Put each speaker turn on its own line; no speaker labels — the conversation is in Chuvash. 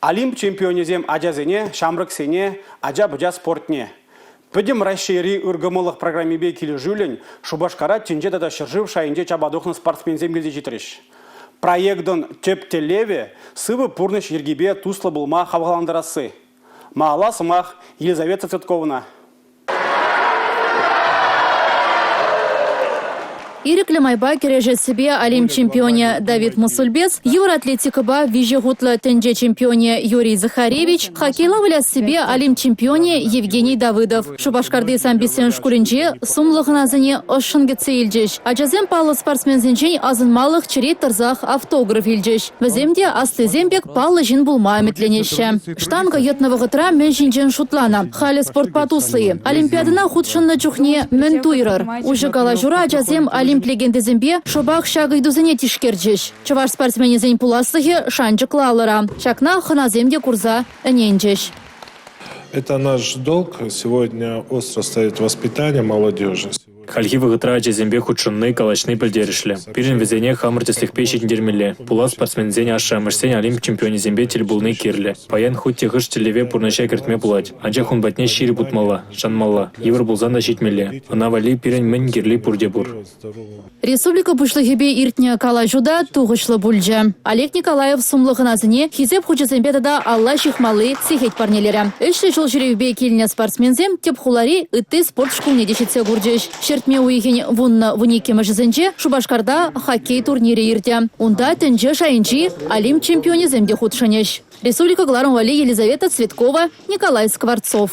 Олимп чемпионӗсем ачасене, ҫамрӑксене, ача-пӑча спортне. Пӗтӗм Раҫҫейри ыркӑмӑллӑх программипе килӗшӳллӗн Шупашкара тӗнче тата ҫӗршыв шайӗнче чапа тухнӑ спортсменсем килсе ҫитрӗҫ. Проектӑн тӗп тӗллевӗ – сывӑ пурнӑҫ йӗркипе туслӑ пулма хавхалантарасси. Малалла сӑмах Елизавета Цветковӑна.
Ирӗклӗ майпа кӗрешессипе Олимп чемпионӗ Давид Мусульбес, йывӑр атлетикӑпа виҫӗ хутлӑ тӗнче чемпионӗ Юрий Захаревич, хоккейла выляссипе Олимп чемпионӗ Евгений Давыдов. Шупашкарти самбистсен шкулӗнче сумлӑ хӑнасене ӑшшӑн кӗтсе илчӗҫ. Ачасем паллӑ спортсменсенчен асӑнмалӑх черет тӑрсах автограф илчӗҫ. Вӗсем те аслисем пек паллӑ ҫын пулма ӗмӗтленеҫҫӗ. Штанга йӑтнӑ вӑхӑтра мӗн ҫинчен шутланӑ? Халӗ спортпа туслӑ-и? Олимпиадӑна хутшӑннӑ чухне мӗн туйрӑр? Уҫӑ калаҫура ачасем Олимп легендисемпе шӑпах ҫак ыйтусене тишкерчӗҫ. Чӑваш спортсменӗсен пуласлӑхӗ шанчӑклӑ алӑра. Ҫакна хӑнасем те курса ӗненчӗҫ.
Это наш долг сегодня остро стоит воспитание молодежи.
Хальхи вӑхӑтра ачасемпе хутшӑнни, калаҫни пӗлтерӗшлӗ. Пирӗн вӗсене хамӑр тӗслӗхпе ҫитӗнтермелле. Пулас спортсменсен ашшӗ-амӑшсен Олимп чемпионӗсемпе тӗл пулни кирлӗ. Паян хуть те хӑш тӗллеве пурнӑҫа кӗртме пулать. Анчах ун патне ҫирӗп утмалла, шанмалла, йывӑр пулсан та ҫитмелле. Ӑна валли пирӗн мӗн кирли пурте пур.
Республика Пуҫлӑхӗпе иртнӗ калаҫу та тухӑҫлӑ пулчӗ. Олег Николаев сумлӑ хӑнасене Хисеп хучӗсемпе тата алла ҫыхмалли сехет парнелерӗ. Ӗҫлӗ ҫул ҫӳревпе килнӗ спортсменсем тӗп хулари ытти спорт шкулне те ҫитсе курчӗҫ. Ҫӗртме уйӑхӗн вуннӑ-вуниккӗмӗшӗсенче Шупашкарта хоккей турнирӗ иртӗ. Унта тӗнче шайӗнчи Олимп чемпионӗсем те хутшӑнӗҫ. Республика кӑларӑм валли Елизавета Цветкова, Николай Скворцов.